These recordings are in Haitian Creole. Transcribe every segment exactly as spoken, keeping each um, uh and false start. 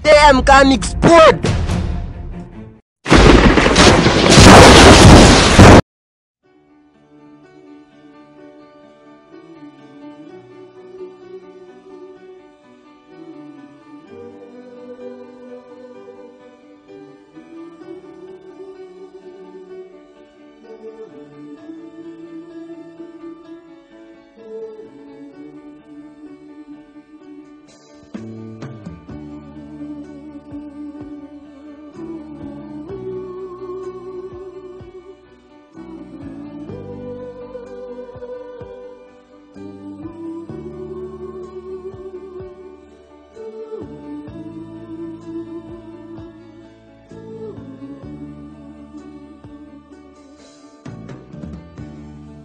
M K Mix Prod.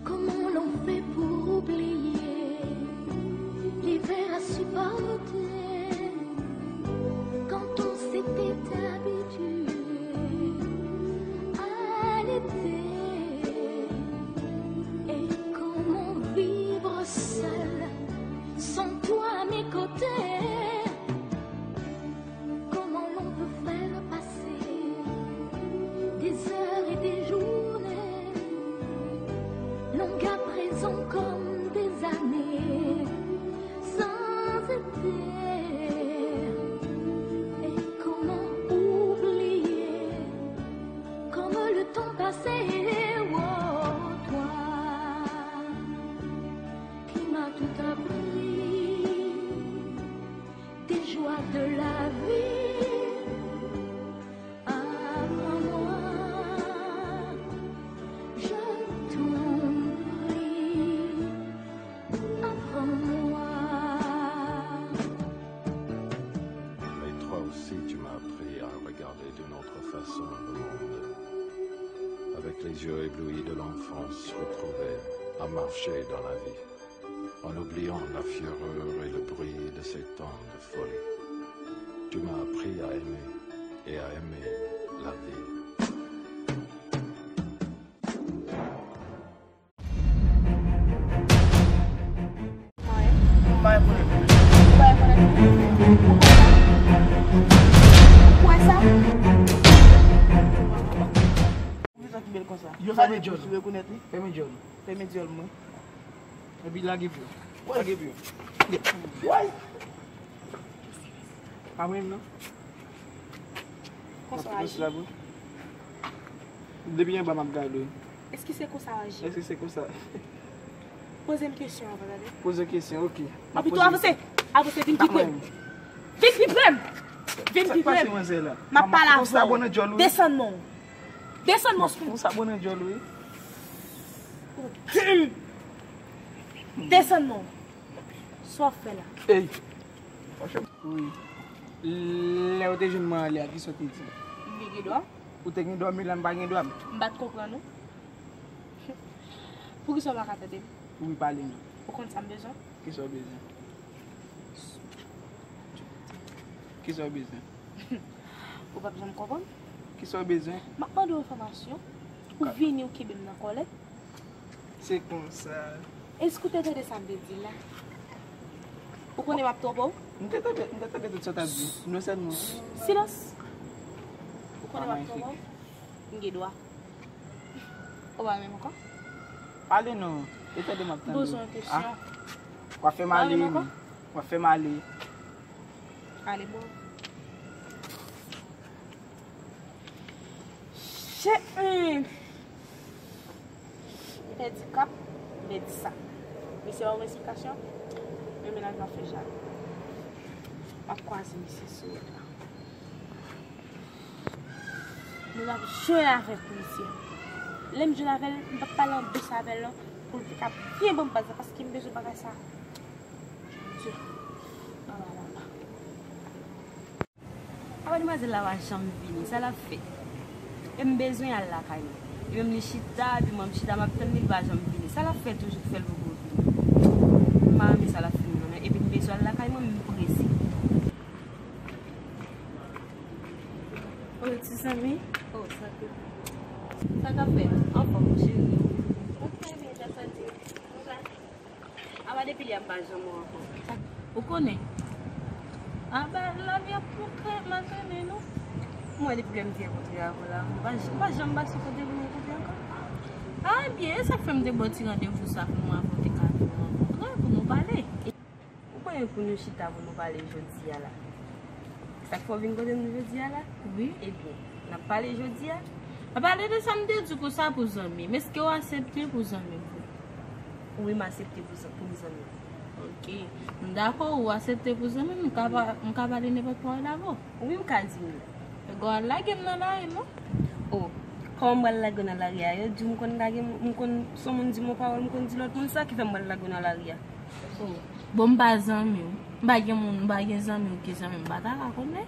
Comment l'on fait pour oublier l'hiver à supporter quand on s'était habitué à l'été? Et comment vivre seul sans toi à mes côtés? Comment l'on peut faire passer des heures et des journées, longues à présent comme des années, sans été? Et comment oublier comme le temps passé, oh, toi qui m'as tout appris, des joies de la vie. Apprends-moi, je t'en prie, apprends-moi. Mais toi aussi, tu m'as appris à regarder d'une autre façon le monde. Avec les yeux éblouis de l'enfance retrouvée, à marcher dans la vie, en oubliant la fureur et le bruit de ces temps de folie. Tu m'as appris à aimer et à aimer la vie. Mwen. Ou pa rekonèt mwen? Ou kwè sa? Poukisa ki bèl konsa? Yo, fèmen djòl. Ou rekonèt li? Fèmen djòl. Fèmen djòl mwen. Epi lage pye w. Lage pye w. Woy! Pa mwen menm non. Konsa w aji. Depi anba m ap gade w. Èske se konsa w aji? Èske se konsa? Poze m kesyon anvan, tande. Poze kesyon, ok. Anpi tou avanse. Avanse, vin pi pre m. Vin pi pre m. Vin pi pre m. M ap pale avè w. Desann non. Desann non. Ou sa bon nan djòl ou ye. Desann non. Sa w ap fè la? Ey. Wi. Lè ou te jwenn mwen anlè a, kisa w te di? M te gen dwa. Ou te gen dwa, men la m pa gen dwa. M pa t konprann ou. Poukisa w pa ka tande m? Wi, pale non. Ou konn sa m bezwen? Kisa w bezwen? Kisa w bezwen? Ou p ap janm konprann. Kisa w bezwen? M ap mande w enfòmasyon. Ou vini, ou kenbe m nan kòlèt. Se konsa. Èske ou te tande sa m te di la? Ou konnen m ap twonpe w? M te tande, m te tande tout sa w t ap di. Non sèlman. Silans! Ou konnen m ap twonpe w? M gen dwa. Ou pa renmen m ankò? Pale non. E tande m ap tande. Poze yon kesyon. W ap fè m ale wi. W ap fè m ale. Ale bon. Shit, man. Pèdi kap, pèdi sa. Mesye, ba w eksplikasyon. Men mennaj m ap fè jalou. M ap kwaze misye sou wout la. Nou ap jwe avèk misye. Lè m jwe avè l, m p ap pale an dous avè l non, pou l te ka byen ban m baz la, paske m bezwen bagay sa. Dye. Mama, mama. Apa demwazèl la pa janm vini, sa l ap fè? E m bezwen al lakay mwen. E menm li chita, epi mwen m chita, m ap tann li, li pa janm vini. Sa l ap fè toujou k fè l poko vini? M pa renmen sa l ap fè m nan, men epi m bezwen al lakay mwen, m prese. Oh, ti zanmi. Oh, sa k, sa k ap fèt? Anfòm, cheri. Mwen trè byen, sa santi. Apa depi yè m pa janm wè w ankò. Ou konnen. Apa lavi ap pran krèy, m a Konnen nou. Mwen, depi lè m te rankontre avè w la, nou pa, nou pa janm pase kote pou nou rankontre ankò. A, ebyen, e sa k fè m te ba w ti randevou sa pou nou avè w te ka vin rankontre, pou nou pale. Ou konnen pou nou chita pou nou pale jodi a la. Sa k fè w vin kote m jodi a la? Wi. Ebyen, n ap pale jodi a. A pale de sa m te di w konsa pou zanmi m. Èske w aksepte pou zanmi m? Wi, m aksepte pou zan-, pou m zanmi w. Ok. M dakò, ou aksepte pou zanmi m, m ka pa, m ka pale nenpòt pawòl avè w. Wi, m ka di m. Ou pral lage m nan lari, non? O, kòman m pral lage w nan lari a? Yo di w m konn lage, m konn, si yon moun di m yon pawòl, m konn di lòt moun sa ki fè m pral lage w nan lari a. O, bon, m pa zanmi w. M pa gen moun, m pa gen zanmi w ki zanmi m, m pa ta ka konnen.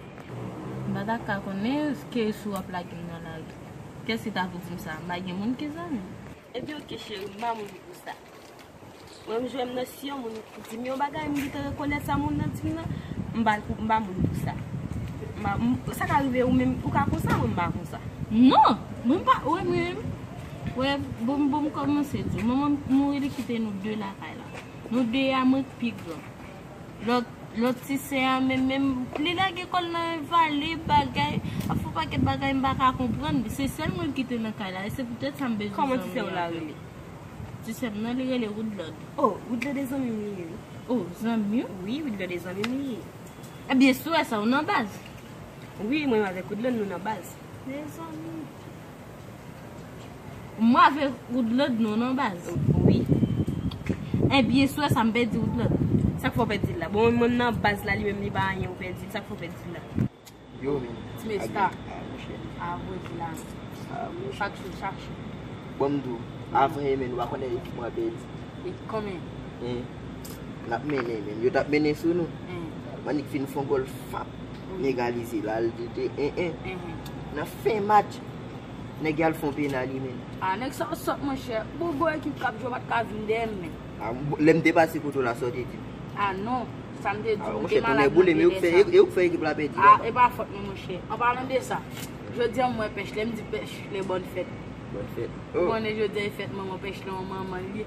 M pa ta ka konnen ke si w ap lage m nan lari. Kiyès ki ta pou di m sa? M pa gen moun ki zanmi m. Ebyen, ok, cheri, m pa moun pou sa. Mwen, m jwe m nan si yon moun di m yon bagay, m gentan rekonèt sa moun nan di m nan, m pa, m pa moun pou sa. M pa, m, sa ka rive ou menm, ou ka konsa, mwen m pa konsa. Non! Mwen pa, wè mwen menm, wè, bon, bon, m kòmanse di w. Manman m mouri, li kite nou de lakay la. Nou de a, mwen k pi gran. Lòt, lòt ti sè a menm, menm, li lage kò l nan vale, bagay, ap fè yon pakèt bagay m pa ka konprann. Se sèl mwen ki te nan kay la, e se poutèt sa m bezwen zanmi avè l. Kòman ti sè w la rele? Ti sè m nan, li rele Woodlord. O, Woodlord e zanmi m li ye, wi. O, zanmi w? Wi, Woodlord e zanmi m li ye. Ebyen, si w wè sa, ou nan baz. Wi, mwen avèk Woodlord, nou nan baz. Mezanmi. Mwen avèk Woodlord, nou nan baz. Wi. Ebyen, si w wè sa, m pèdi Woodlord. Sa k fè w pèdi l la? Bon, mwen nan baz la, li menm li pa anyen, ou pèdi l. Sa k fè w pèdi l la? Yo, men. Ti Mesta. A, monchè. A, vre di la. A, monchè. Chak jou, chak jou. Bon, m di w, avan e men, ou pa konnen ekip mwen pèdi. E konbyen? Hein? N ap mennen, men. Yo t ap mennen sou nou. Hein. Manik fin fè yon gòl fap. Wi. M egalize la, l te te en en. Hein, hein. Nan fen match, nèg yo al fè yon penali, men. A, nèg sa sòt, monchè. Bon, gwo ekip k ap jwe pa t ka vin dèyè m, men. A, m, lè m te pase kote w la, sa w te di m? A, non. Sa m te di w, ou te malad nan tèlè sa. A, monchè, tonnè boule, men ou k fè, e, e ou k fè ekip la pèdi la. A, e pa fòt mwen, monchè. An palan de sa, jodi a m wè Pèch, lè m di Pèch, le bòn fèt. Bòn fèt. Ou konnen jodi a e fèt manman Pèch la, manman l ye.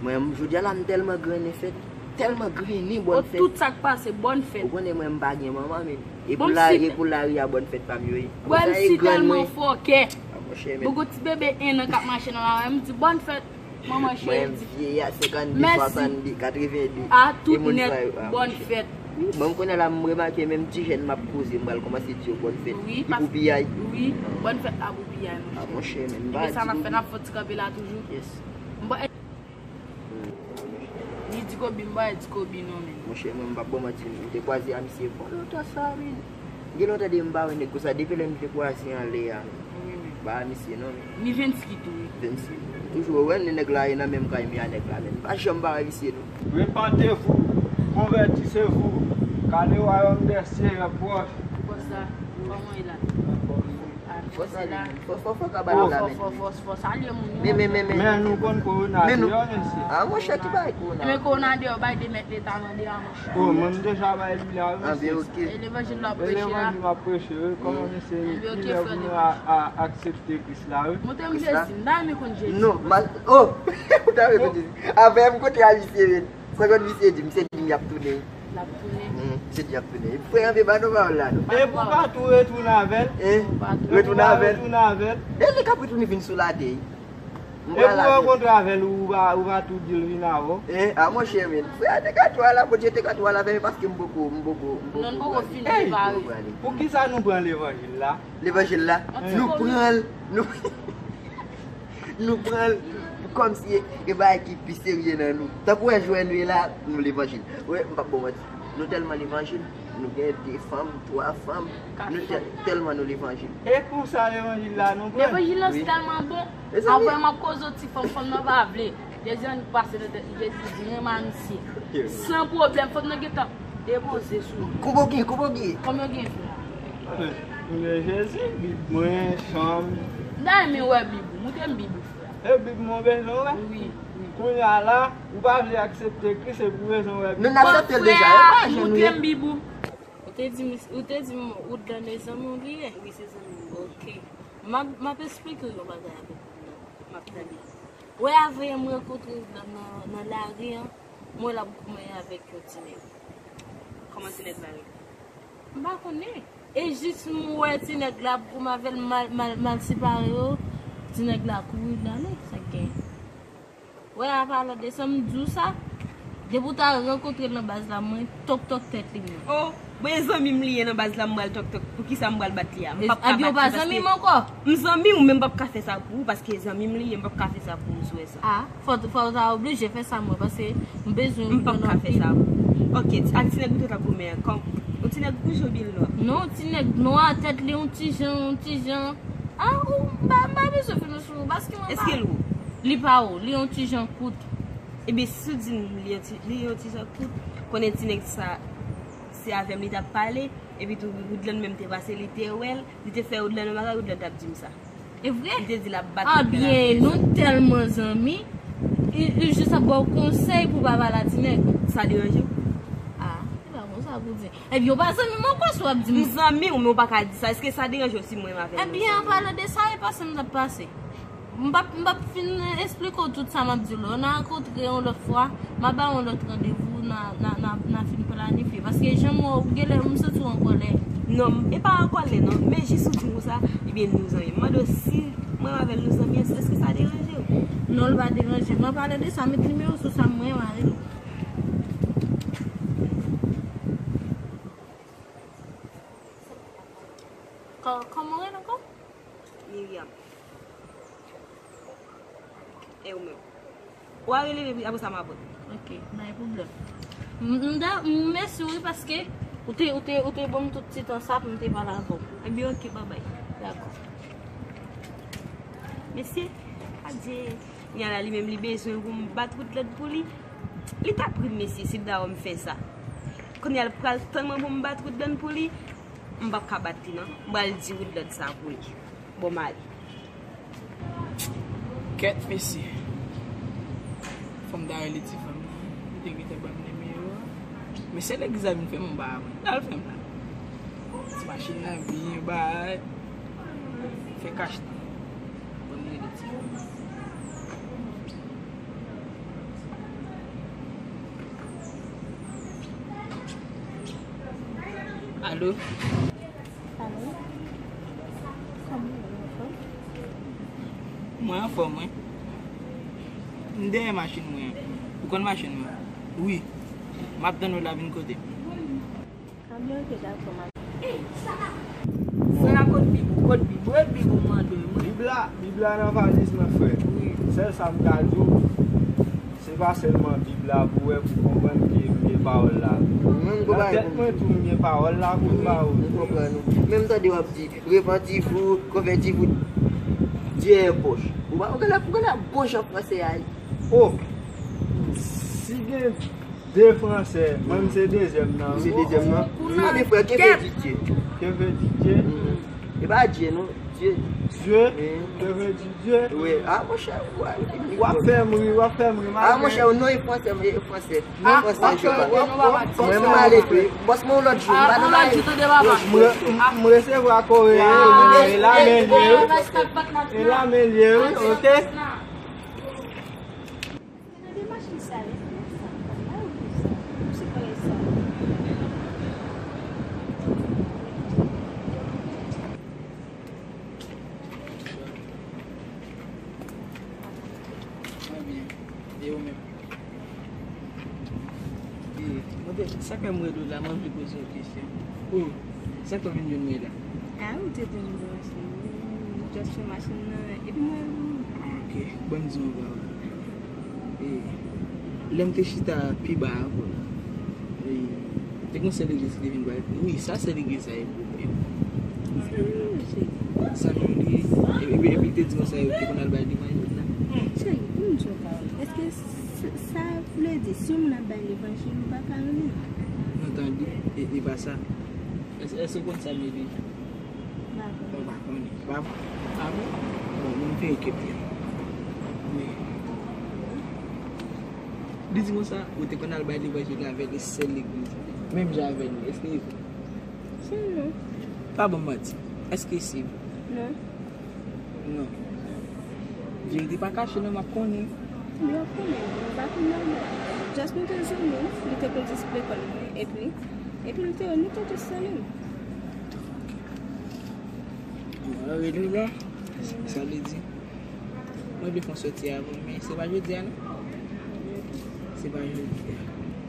Mwen, jodi a la, m tèlman grennen fèt, tèlman grennen bòn fèt. O, tout sa k pase, bòn fèt. Ou konnen mwen, m pa gen manman, men. E pou la, e pou lari a, bòn fèt pa m yo ye. Wè, m si tèlman fòkè. A, monchè, men. Bogo ti bebe en an k ap mache nan lari a, m di bòn fèt. Manman cheri di. Mwen, m vye a senkannde, swasannde, katrevende. A, tout nèt, bòn fèt. Bon, m konnen la, m remake menm ti jèn m ap koze, m pral kòmanse di yo bòn fèt. Wi, li pou piyay. Wi, bòn fèt la pou piyay, monchè. A, monchè, men m pa di. Epi sa n ap fè, n ap fè ti kanpe la toujou. Yes. M pa, li di Kobe, m pa di Kobe non, men. Monchè, mwen, m p ap ba w manti, m te kwaze a misye bon lontan sa, men. Gen lontan de m pa wè nèg konsa, depi lè m te kwaze anlè a, men. Wi, men. M pa wè misye non, men. Ni Venski tou, wi. Venski. Toujou wè nèg la e nan menm kay m ye a nèg la, men m pa janm pa wè misye non. Repentez-vous, convertissez-vous, car le royaume des cieux est proche. Konsa, kòman e la? Fò sa vini. Fò, fò, fò ka ba nou la, men. Fò, fò, fò, fò, salye moun yo. Men, men, men, men. Men nou konn kowona deyò, mesye. A, monchè, ki bay kowona? Men kowona deyò, bay de mèt leta nan deyò, monchè. O, mwen, m deja bay li la, wi, mesye. A, ben, ok. E levanjil w ap preche a. E levanjil m ap preche, wi. Kòman, mesye, kilè pou nou a, a, aksepte Kris la, wi. Montre m Jezi, m ta renmen konn Jezi. Non, ma, o, ou ta renmen konn Jezi. Avè m kontre a misye, men. Sa konn misye di, misye di m y ap tounen. L ap tounen. Hmm, misye di y ap tounen. Frè, anpe ba nou pawòl la, non. E pou w pa tou retounen avè l? Hein? Retounen avè l? Retounen avè l? E li k ap retounen vin sou latè, wi. E pou w rankontre avè l, ou pa, ou pa tou di l vin avè w? Hein? A, monchè, men. Frè a te ka tou al la, Bondye te ka tou al avè m, paske m poko, m poko, m poko. Non, n poko fin prepare. Poukisa nou pran levanjil la? Levanjil la? Nou pran l, nou Nou pran l kòmsi e bagay ki pi serye nan nou. Tankou wè jwè nou ye la, nou levanjil. Wè, m p ap ba w manti. Nou tèlman levanjil, nou gen de fanm, twa fanm, nou tè-, tèlman nou levanjil. E konsa levanjil la, nou pran. Levanjil la se tèlman bon. Mezanmi. Apre m ap koze yon ti fanm, fanm nan pa vle. Jezi annik pase nan tèt li, Jezi di renmen a misye. San pwoblèm, fanm nan gentan depoze sou li. Koubogi, koubogi. Kòman yo gen fè a? Mwen, Jezi, Bib mwen, chanm. M ta renmen wè Bib ou, montre m Bib ou, frè. E Bib mwen bezwen wè? Wi, wi. Kounye a la, ou pa vle aksepte Kris epi ou bezwen wè Bib. Nou n aksepte l deja, e pa jan nou ye. Montre m Bib ou. Ou te di m, ou te di m, ou t nan zanmi w li ye? Wi, se zanmi m. Ok. M ap, m ap esplike w yon bagay avèk ou. M ap tande. Wè, avè m rankontre w nan, nan, nan lari an, m wè l ap goumen avèk yon ti nèg. Kòman ti nèg la rele? M pa konnen. E jis m wè ti nèg la pou m avè l mal, mal, mal separe yo. Ti nèg la kouri l ale, sa k genyen? Wè, an palan de sa, m di w sa, depi w ta rankontre l nan baz la, mwen tòk tòk tèt li menm. Oh, mwen zanmi m li ye nan baz la, m pral tòk tòk. Poukisa m pral bat li a? M p ap ka bat li paske m zanmi w, men m p ap ka fè sa pou ou paske zanmi m li ye, m p ap ka fè sa pou ou, si w wè sa. Ah, fò, fò w ta oblije fè sa mwen, paske m bezwen w. M p ap ka fè sa pou ou. Ok, ak ti nèg ou te t ap goumen an, kòm yon ti nèg wouj oubyen nwa? Non, ti nèg nwa, tèt li yon ti jan, yon ti jan. Ah, ou, m pa, m pa bezwen fè nou sou ou, paske mwen pa. Èske l wo? Li pa wo, li yon ti jan kout. Ebyen, si w di m li yon ti, li yon ti jan kout, konnen ti nèg sa, se avè m li t ap pale, epi tou Woodland menm te pase, li te wè l, li te fè Woodland yon bagay, Woodland t ap di m sa. E vre? Li te di l ap bat Woodland avè l. Ebyen, nou tèlman zanmi, li, li jis ap ba w konsèy pou w pa pale a ti nèg. Sa deranje w? Ah, se pa konsa pou di. Ebyen, ou pa zanmi m ankò si w ap di m. M zanmi w, men w pa ka di sa. Èske sa deranje w si mwen menm avè l nou zanmi? Ebyen, an palan de sa, e pase m t ap pase. M p ap, m p ap fin esplike w tout sa m ap di w la. N a rankontre yon lòt fwa, m a ba w yon lòt randevou, n a, n a, n a, n a fin planifye. Paske jan m wè w, genlè m santi w an kòlè. Non, e pa an kòlè non, men jis ou di m konsa, ebyen nou zanmi. M mande w si mwen avè l nou zanmi, èske sa deranje w? Non, l pa deranje m. An palan de sa, met nimewo w sou sa, mwen mare l. Kò-, kòman w rele ankò? Miriam. E ou menm? Ou a rele epi apre sa m a pran. Ok, pa gen pwoblèm. M, m da-, m mèsi wi paske ou te, ou te, ou te ban m tout ti tan sa pou m te pale avè w. Ebyen, ok, babay. Dakò. Mesye, adye. Kounye a la, li menm, li bezwen pou m bat Woodland pou li. Li t ap ri m, mesye, si l ta wè m fè sa. Kounye a, l pral tann mwen pou m bat Woodland pou li. M p ap ka bat li, non. M pral di Woodland sa pou li. Bon, m ale. Kèt, mesye. Fò m ta rele ti fanm nan. Li te gentan ban m nimewo a. Men se legliz la vin fè m ba mwen. L al fè m la. Ti machin nan byen bay. Fè kach nan. Ban m rele ti fanm nan. Alo? Alo? Kòman w ye, anfòm? Mwen anfòm, wi. M dèyè machin mwen an. Ou konn machin mwen? Wi. M ap tann ou la vin kote m. Anben, ok, dakò, m ap. Sa la kot Bib ou? Kot Bib ou? E Bib ou mande mwen? Bib la, Bib la nan valiz mwen, frè. Wi. Sèl sa m ka di w, se pa sèlman Bib la pou w wè, pou w konprann ke m gen pawòl la. Nan tèt mwen tou, m gen pawòl la pou m ba ou. M konprann ou. Men m tande w ap di, repentez-vous, convertissez-vous. Dieu est proche. Ou pa, ou genlè, ou genlè ap gòch an fransè a. Oh! Si gen de fransè, mwen m se dezyèm nan. Ou se dezyèm nan? Wi. Tande frè, que veut dire Dieu? Que veut dire Dieu? Mhm. E pa Dye non, Dye. Dye? Wi. Que veut dire Dieu? Wi. Ah, monchè, w ap fè m ri, w ap fè m ri. Ah, monchè, non, e fransè, e fransè. Ah, fransè, ok, ok, nou pa pati. Mwen, m ale tou. Bòs mwen, yon lòt jou, m pa nan bagay. M re-, m, m resevwa kourye a, e la men l ye, wi. E la men l ye, wi, ok? Gade machin sa, wi. Sa, sa, la, ou sa. Ou se konnen sa. Mwen byen. E ou menm? E, mwen te, sa k fè mwen rele w la, mwen vle poze w kesyon. O, sa k fè w vin jwenn mwen la? A, ou te jwenn mwen, m just fè machin nan, epi mwen. Ok, ban m di w yon pawòl. E, lè m te chita pi ba a, bon, e, te gen yon sè legliz ki te vin pale. Wi, sa sè legliz sa ye pou mwen. Zanmi w li ye? Zanmi w li ye. Epi, epi, epi l te di konsa, yo te konn al bay levanjil la. Cheri, pou m di w yon pawòl. Èske s-, sa vle di, si yon moun ap bay levanjil, ou pa ka renmen l? Non, tande, e, e pa sa. Èske, èske w konn sa m ye li? Dakò. Mwen pa konnen. Pa, pa vre? Bon, mwen te enkyete. Men, li di konsa, ou te konn al bay levanjil avè l, e sèl legliz. Menm jan avè nou, èske e vre? Se non. Pa ban m manti. Èske se vre? Non. Non. Verite pa kache non, m ap konnen. M ap konnen. M pa konn nan mwen. Just nou te zanmi, li te konn jis lekòl mwen, epi, epi li te, nou te jis zanmi. Rele w la, sa vle di, mwen vle fè yon sòti avè w, men se pa jodi a non. Se pa jodi a.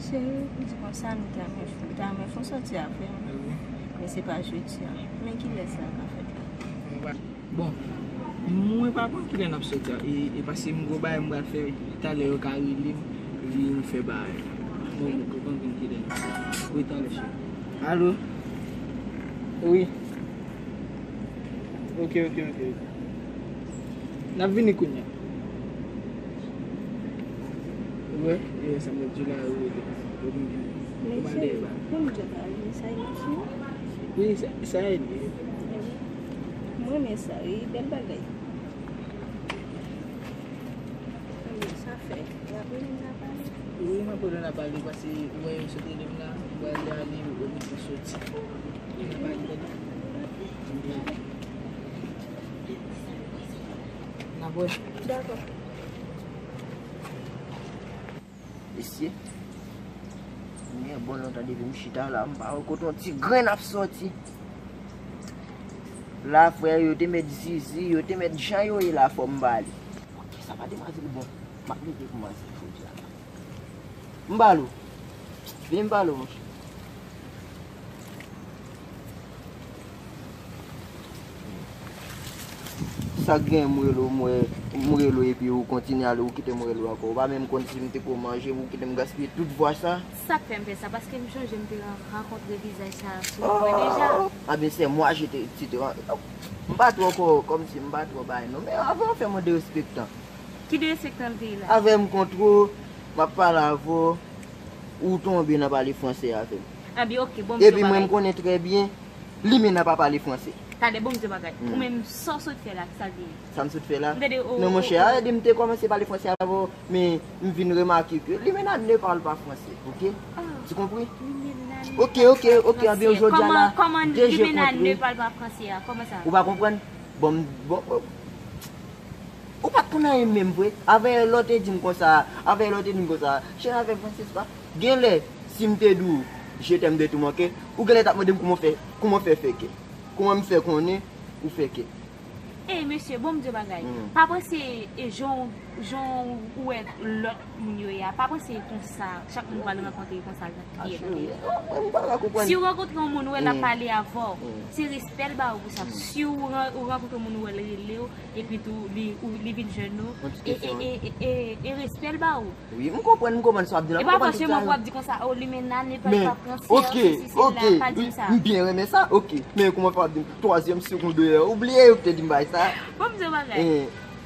Cheri, m di konsa, m ta renmen, m ta renmen fè yon sòti avè w, men se pa jodi a. Men kilè sa ka fèt la? Bon, mwen pa konn kilè n ap sòti a, e, e paske m gon bagay m pral fè, talè yo ka rele m, vin fè bagay. Bon, mwen pa konn kilè n ap sòti. Wi, talè, cheri. Alo? Wi. Ok, ok, ok, ok. N ap vini kounye a. Ou wè? E sa m ap di w la, ou rele. Ou vin vini. Kòman l ye la? Wi, sa, sa e li. M renmen sa, wi, bèl bagay. Konbyen sa fè? Y ap rele n ap pale? Wi, m ap rele n ap pale, paske ou wè yo sot rele m la, m pral ale, yo met m soti. N ap pale, tande? N ap wè. Dakò. Mesye, men bon lontan depi m chita la, m pa wè kote yon ti grenn ap sòti. La, frè, yo te met zizi, yo te met jan yo ye la, fò m pale. Bon, kisa pa demwazèl bon? M ap leve pou manzè jodi a la. M pale w. Vini m pale w, monchè. Sa k gen, m rele w, m wè, m rele w epi ou kontinye ale, ou kite m rele w ankò. Ou pa menm konn si m te ko manje, ou kite m gaspiye tout vwa sa. Sa k fè m fè sa? Paske m chonje m te ran-, rankontre vizaj sa sou mwen deja. Ah ben, c'est moi, je te, tu te ran-, m pa twò ko-, kòmsi m pa twò bay non. Men avan w fè mwen derespektan. Ki derespektan l te ye la? Avè m kontre w, m ap pale avè w, ou tonbe nan pale franse avè m. Ah ben, ok, bon, m di yon bagay. Epi mwen, m konnen trè byen, Limena pa pale franse. Tande, bon, m di yon bagay. Ou menm, sa w sot fè la, ki sa l te ye? Sa m sot fè la? Non, monchè, a, di m te kòmanse pale franse avè w, men m vin remake ke Limena ne parle pas français, ok? Ah. Tu compris? Ok, ok, ok, anben jodi a la, kòman Limena ne parle pas français a? Kòman sa? Ou pa konprann? Bon, bon, bon. Ou pa t konn anyen menm vre. Avè lè w te di m konsa, avè lè w te di m konsa, cheri, avè Francis pa. Genlè, si m te di w, je t'aime de tout mon cœur, ou genlè t ap mande m kouman fè, kouman fè fè kè. Kouman m fè konnen ou fè kè. Ey, mesye, bon, m di w bagay. Pa panse, e, jan w, jan w wè lòt moun yo ye a, pa panse konsa, chak moun pral rankontre konsa l ye, tande. Mwen, mwen pa ka konprann. Si w rankontre yon moun, ou wè l ap pale avè w, se respè l ba ou pou sa. Si w ran-, ou rankontre yon moun, ou wè l rele w, epi tou, li, ou, li vin jwenn ou, e, e, e, e, e, e respè l ba ou. Wi, m konprann, m konprann sa w ap di la. E pa fòseman pou w ap di konsa, o, Limena ne parle pas français, sesi, sela, pa di m sa. M byen renmen sa, ok. Men kòman fè w ap di m twazyèm segondè, ou bliye yo ki te di m bagay sa? Bon, m di w bagay.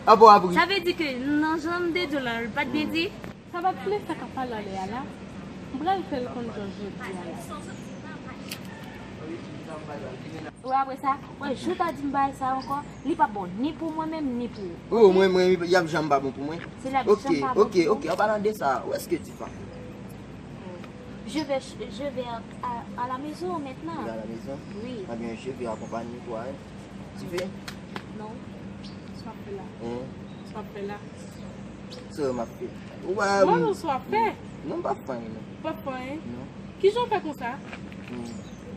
Apre w apri. Sa vle di ke nan jan m te di w la, l pa t byen di? Sa pa t vle sa k ap pale anlè a la. M pral fè l konn jan jodi a la. Ou wè apre sa, wè, jou w ta di m bagay sa ankò, li p ap bon ni pou mwen menm, ni pou ou. Oh, mwen, mwen, y ap janm pa bon pou mwen. Se la, ok, ok, ok. En parlant de ça, où est-ce que tu vas? Je vais, je vais à, à, à la maison maintenant. Tu vas à la maison? Oui. Eh bien, je vais accompagner toi, hein. Tu veux? Non. Sa w ap fè la? Hein? Sa w ap fè la? Sa m ap fè? Ou pa... Mwen, non, sa w ap fè? Non, m p ap fè anyen, non. Ou p ap fè anyen? Non. Kijan w fè konsa?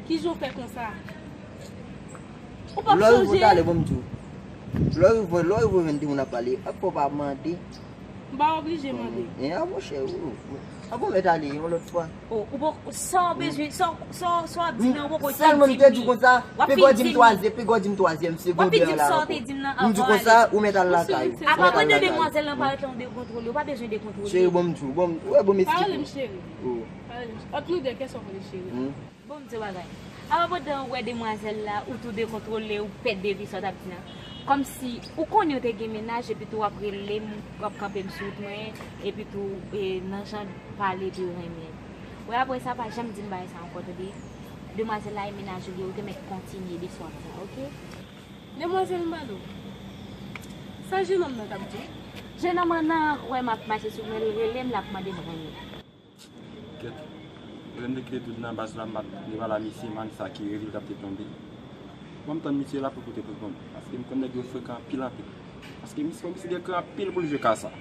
Kijan w fè konsa? Ou p ap chanje? Lè w rive talè, bon, m di w. Lè w rive, lè w rive jwenn timoun ap pale, fò w pa mande. M pa oblije mande. E a, monchè, ou, ou, ou, a bon, mèt ale yon lòt fwa. O, ou poko, sa w bezwen, sa w, sa w, sa w ap di nan, ou poko fin di m li. Sèlman m te di konsa, peko di m twazyèm, peko di m twazyèm segondè la ankò. M di konsa, ou mèt al lakay. Apa pandan demwazèl lan parèt la, ou dekontwole, ou pa bezwen dekontwole. Cheri, bon, m di w, bon, ou wè, bon, m esplike w. Pa rele m cheri. Pa rele m cheri. Ant nou de, kiyès w ap rele cheri? Bon, m di w bagay. Apa pandan w wè demwazèl la, ou tou dekontwole, ou pèdi sa w t ap di a. Kòmsi ou konnen w te gen mennaj, epi tou w ap rele m, w ap kanpe m sou wout mwen, epi tou, e, nan jan w pale de renmen. Wè, apre sa, pa janm di m bagay sa ankò, tande. Demwazèl la e mennaj ou li ye, ou te mèt kontinye de sa w ap di a, oke? Demwazèl m pale w. Sa jenòm nan t ap di w? Jenòm nan wè m ap mache sou men, l rele m, l ap mande m renmen. Kèt. Lè m te kite tout nan baz la, m pa t vle pale a misye, m pa konn sa ki rele l t ap te tonbe. Bon, m tann misye la pou l pote pou l konn. Paske m konn nèg yo frekan anpil, anpil. Paske misye, misye gen kran anpil pou l jwe kasa.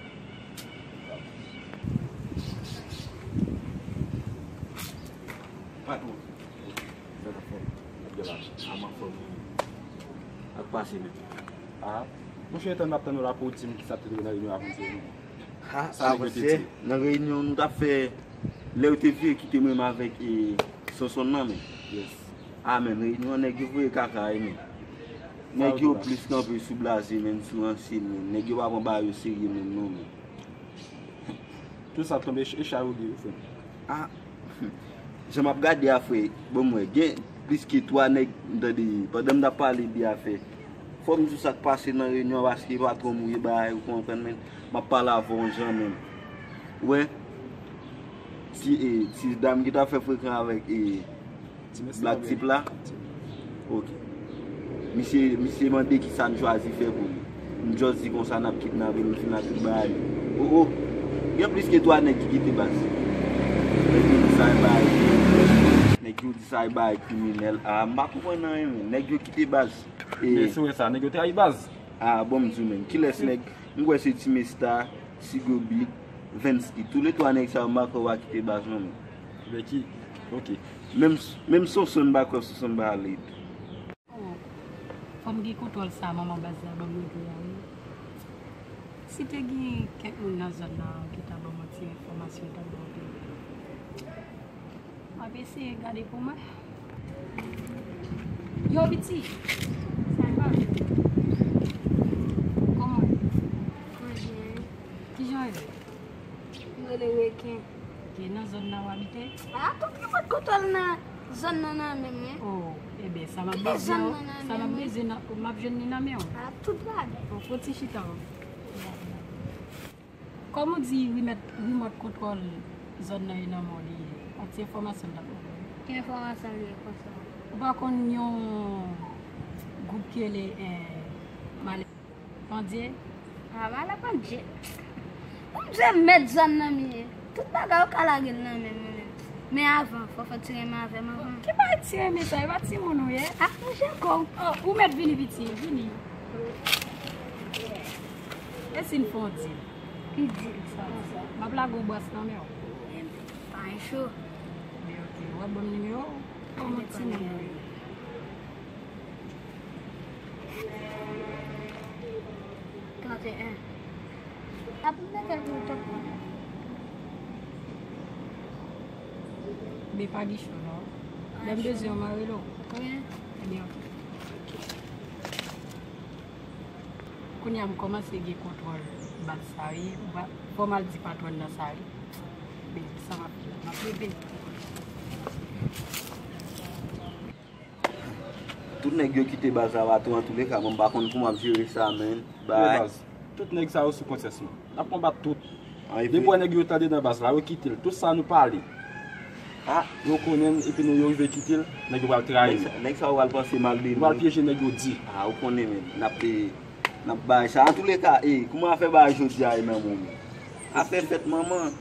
Patwon. Sa k ap fèt? Nèg yo la, a m anfòm wi. Sa k pase menm? Ah, monchè, tann m ap tann ou la pou w di m kisa k te rive nan reyinyon avan se nou. Ha, sa avan se nan reyinyon nou t ap fè, lè yo te vire kite mwen menm avèk e Sonson nan men. Yes. Ah, men reyinyon nèg yo voye kaka wi men. Nèg yo plis kanpe sou blaze men, sou ransye men. Nèg yo pa pran bagay yo serye menm non men. Tout sa tonbe e chay ou li wi frè m. Ah, jan m ap gade a frè, bon m wè gen plis ke twa nèg m tande pandan m t ap pale de afè. Fò m di w sa k pase nan reyinyon paske patwon m ou ye bagay ou konprann men. M ap pale avè w yon jan men. Ou wè, ti, e, ti dam ki t ap fè frekan avèk e Black Tip la? Ok. Misye, misye mande kisa n chwazi fè pou li. M just di konsa n ap kidnape l, m fin ak tout bagay li. Oh, oh. Gen plis ke twa nèg ki kite baz. Nèg yo di sa e bagay kriminèl. Nèg yo di sa e bagay kriminèl. Ah, m pa konprann anyen men. Nèg yo kite baz. E men si w wè sa, nèg yo trayi baz. Ah, bon, m di w men. Kilès nèg? M kwè se Ti Mesta, Sigo Big, Vensky. Tou le twa nèg sa yo, m pa kwè yo pa kite baz non men. Vensky? Ok. Menm, menm Sonson, m pa kwè Sonson pa led. Oh, fò m gen kontwòl sa manman baz la ban m yo tou a wi. Si te gen kèk moun nan zòn nan ki ta ban m yon ti enfòmasyon, ta ban m anpil. M ap eseye gade pou mwen. Yo, piti. Sa va? Kòman w ye? Mwen byen. Kijan w rele? M rele Reken. Ok, nan zòn nan w abite? A, tout remòt kontwòl nan zòn nan nan men mwen. Oh, ebyen, sa m ap bezwen, sa m ap bezwen nan, m ap jwenn li nan men w. A, tout bagay. Bon, fò ti chita w. Kòm ou di remèt, remòt kontwòl zòn nan e nan men w li ye, yon ti enfòmasyon m t ap mande w. Ki enfòmasyon li ye konsa? Ou pa konn yon gwoup ki rele, eh, Malè Pandye? Ah, Malè Pandye. Pandye mèt zòn nan m ye. Tout bagay ou ka lage l nan men mwen menm. Men avan, fò fè ti renmen avè m avan. Ki bagay ti renmen sa? E pa timoun ou ye? Ah, monchè ko. Oh, ou mèt vini piti, vini. E si n fè yon dil? Ki dil? Sa, sa. M ap lage yon bwès nan men w. Pa gen cho. Men ok, w ap ban m nimewo w? Kòman ti nimewo w ye? Trannteyen. Ap mete l pou w tonton. Men pa gen cho non. Lè m bezwen w, m a rele w. Wi. Ebyen, ok. Kounye a m kòmanse gen kontwòl baz sa wi. M pa, fò m al di patwòn nan sa wi. Men sa m ap fè la, m ap repete. Tout nèg yo kite baz la patwon, antouleka, mwen m pa konn kòman m ap jere sa, men. Bay. Tout nèg sa yo sou konsyans nou. N ap konbat tout. Depi w wè nèg yo t andedan baz la, yo kite l. Tout sa nou pale. Ah, yo konnen l, epi nou, yo rive kite l, nèg yo pral trayi nou. Nèg sa, nèg sa yo pral panse mal de nou. Nou pral pyeje nèg yo di. Ah, ou konnen, men. N ap, n ap bay sa. Antouleka, e, kòman afè bagay jodi a ye nan men w, men? Afè fèt manman.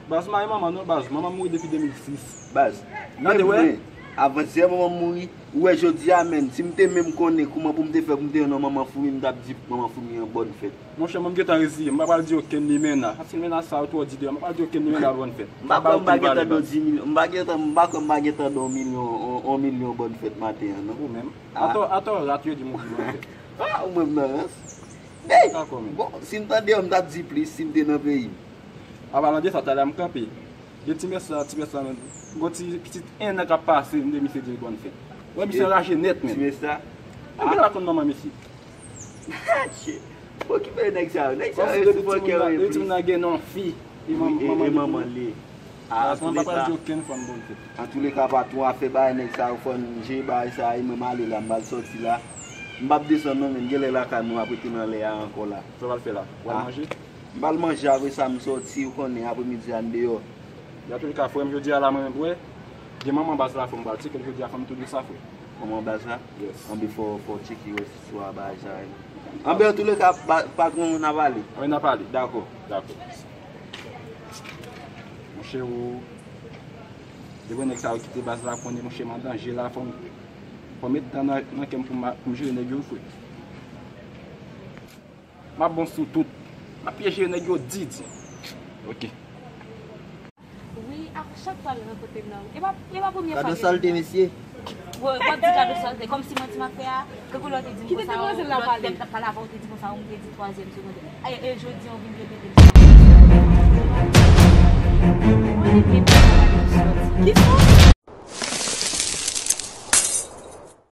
Baz, m pa gen manman non, baz. Manman m mouri depi de mil sis. Baz, tande, wè. Avan yè manman m mouri, ou wè jodi a menm, si m te menm konnen kòman pou m te fè pou m te jwenn yon manman foumi, m t ap di manman foumi an bòn fèt. Monchè, mwen m gentan reziye, m pa pral di okenn limena. Paske limena sa yo twò di deyò, m pa pral di okenn limena bòn fèt. M pa kwè m pa gentan don di mil, m pa gentan, m pa kwè m pa gentan don milyon, on, on milyon bòn fèt maten an, non. Ou menm. Ah. Atò, atò, rat yo di m ou di bòn fèt. Ah, ou menm nan rans. Hey! Bon, si m tande yo, m t ap di plis si m te nan peyi m. Apalan de sa, talè a m kanpe. De ti mès la, ti mès la, menm. Gon ti pitit en an k ap pase, m de misye di l bòn fèt. Wè, misye anraje nèt, menm. Ti mès la? Menm li pa konn manman misye. Shit. Okipe nèg sa yo. Nèg sa yo se fòkè yo ye plis. Ti moun nan gen non fi. E manman li. Antouleka, antouleka, patwon, afè bagay nèg sa yo, fò n jere bagay sa, e mwen m ale la, m pral sòti la. M p ap desann non, men m genlè lakay mwen, m ap rete nan lè a ankò la. Sa w pral fè la? W al manje? M pral manje, apre sa m sòti, ou konnen, apremidi a n deyò. Antouleka, frè m, jodi a la, mwen menm, wè, gen manman baz la, fò m pral tcheke l jodi a, fò m tou di w sa, frè. Manman baz la? Yes. Anben fò, fò w tcheke wè si swa bagay sa. Anben, antouleka, pa, patwon, n ap ale. Anben, n ap ale. Dakò. Dakò. Monchè, ou, depi nèg sa yo kite baz la, konnen, monchè, m an danje la, fò m, fò m met dan nan, nan kè m pou m, pou m jere nèg yo, frè. M ap bon sou tout. M ap pyeje nèg yo di, di. Ok. Wi, a chak fwa l rankontre m nan, e pa, e pa premye fwa. Gade yon salte, mesye. W ap di gade sa, se kòmsi manti m ap fè a. Kankou lè w te di m konsa, lè m t ap pale avè w, ou te di konsa, ou m te di twazyèm segondè. E jodi a, ou vin repete m. Kisa?